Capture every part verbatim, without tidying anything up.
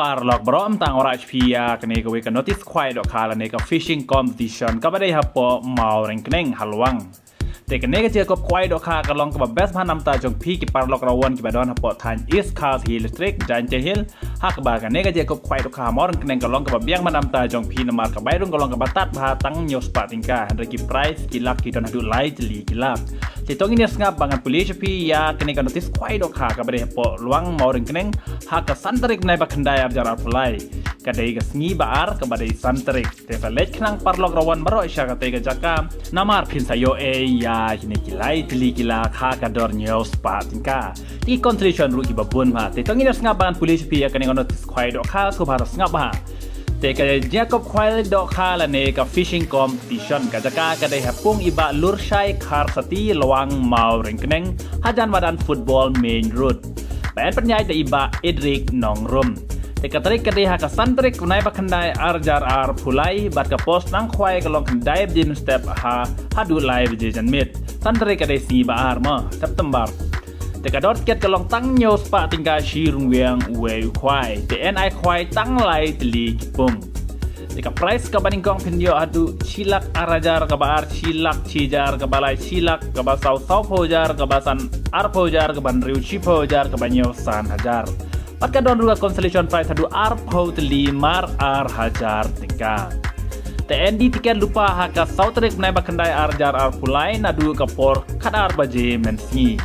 Paralok baroh, mynta nga wanrah sha phi ïa kane kawei ka notice khwai dohkha lane ka fishing competition kaba dei hapoh Mawryngkneng ha Lwang. Te kane ka jingïakob khwai dohkha ka long kaba best bha namar jong phi ki paralok rawan kiba don hapoh thaiñ East Khasi Hills District, Jaintia Hills, ha kaba kane ka jingïakob khwai dohkha ha Mawryngkneng ka long kaba biang bha namar jong phi namar ka bai rung ka long kaba tad bha, tang hynñiew spah tyngka, hynrei ki prize ki lak ki don haduh lai tylli ki lak. Te to ngin ïa sngap bad ngan pule sha phi ïa kane ka notice khwai dohkha kaba dei hapoh Lwang Mawryngkneng ha ka san tarik bnai ba khyndai arhajar arphew lai. Ka dei ka sngi ba ar kaba dei san tarik. Te sa leit khnang paralok rawan baroh sha katei ka jaka namar phin sa ïoh ei ïa kine ki lai tylli ki lak ha ka dor hynñiew spah tyngka. Te ki consolation ruh kiba bun bha. Te to ngin ïa sngap bad ngan pule sha phi ïa kane ka notice khwai dohkha, sngewbha sngap bha. Te ka jingïakob khwai dohkha lane ka fishing competition ka jaka ka dei ha pung i Bah Lurshai Kharsati, Lwang Mawryngkneng, hajan madan football main road. Ba yn pynïaid da i Bah Edric Nongrum. Te ka tarik ka dei ha ka san tarik bnai ba khyndai arhajar arphew lai bad ka por sdang khwai ka long khyndai baje mynstep ha haduh lai baje janmiet. San tarik ka dei sngi ba ar mo, September. Te ka dor tiket ka long tang hynñiew spah tyngka shi ryngwiang uwei u khwai. Te yn ai khwai tang lai tylli ki pung. Te ka prize kaba nyngkong phin ïoh haduh shi lak ar hajar, kaba ar shi lak shi hajar, kaba lai shi lak, kaba saw sawphew hajar, kaba san arphew hajar, kaba hynriew shiphew hajar, kaba hynñiew san hajar. Bad ka don ruh ka consolation prize haduh arphew tylli mar ar hajar tyngka. Te yn die tiket lypa ha ka saw tarik bnai ba khyndai arhajar arphew lai naduh ka por khatar baje mynsngi.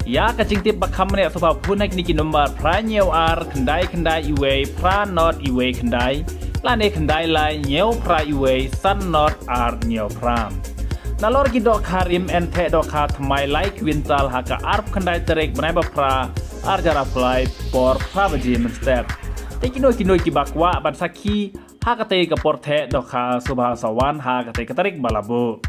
Ïa ka jingtip ba kham bniah sngewbha phone ha kine ki nombar phra hynñiew ar khyndai khyndai uwei phra not uwei khyndai lane khyndai lai hynñiew phra uwei san not ar hynñiew phra. Nalor ki dohkha rim yn theh dohkha thymmai lai kwintal ha ka arphew khyndai tarik bnai ba phra arhajar arphew lai por phra baje mynstep. Te kino kino kiba kwah ban sakhi ha katei ka por theh dohkha sngewbha sa wan ha katei ka tarik ba la buh.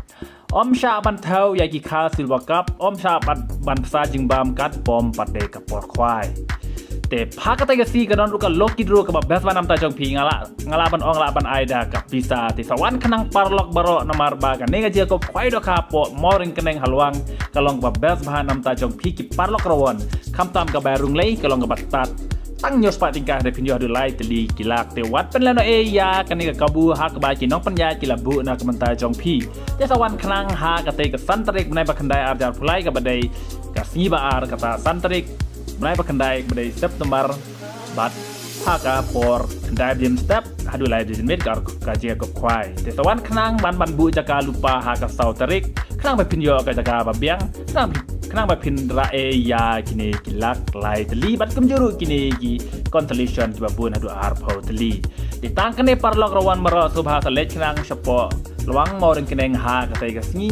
Ym shah ban thew ïa ki kha Silver Cup, ym shah ban, ban pynsa jingbam katba ym pat dei ka por khwai. Te ha katei ka sngi ka don ruh ka lucky draw kaba best bha namar jong phi, nga lah, nga lah ban ong lah ban ai da ka pisa. Te sa wan khnang paralok baroh namar ba kane ka jingïakob khwai dohkha hapoh Mawryngkneng ha Lwang ka long kaba best bha namar jong phi ki paralok rawan. Khamtam ka bai rung lei ka long kaba tad. Tang hynñiew spah tyngka, hynrei phin ïoh haduh lai tylli ki lak. Te wat pynlehnoh ei ïa kane ka kabu ha kaba ki nongpynïaid ki la buh na ka bynta jong phi. Te sa wan khnang ha katei ka san tarik bnai ba khyndai arhajar arphew lai kaba dei ka sngi ba ar, kata san tarik bnai ba khyndai kaba dei September, bad ha ka por khyndai baje mynstep haduh lai baje janmiet ka, ka jingïakob khwai. Te sa wan khnang ban, ban buh jaka lypa ha ka saw tarik khnang ba phin ïoh ka jaka ba biang, khnang, khnang ba phin rah ei ïa kine ki lak lai tylli bad kumjuh ruh kine ki consolation kiba bun haduh arphew tylli. Te tang kane paralok rawan baroh sngewbha sa leit khnang shapoh Lwang Mawryngkneng ha katei ka sngi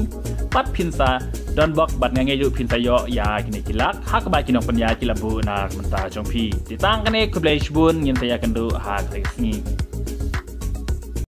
bad phin sa don bok bad nga ngeit ruh phin sa ïoh ïa kine ki lak ha kaba ki nongpynïaid ki la buh na ka bynta jong phi. Te tang kane, khublei shibun, ngin sa ïakynduh ha katei ka sngi.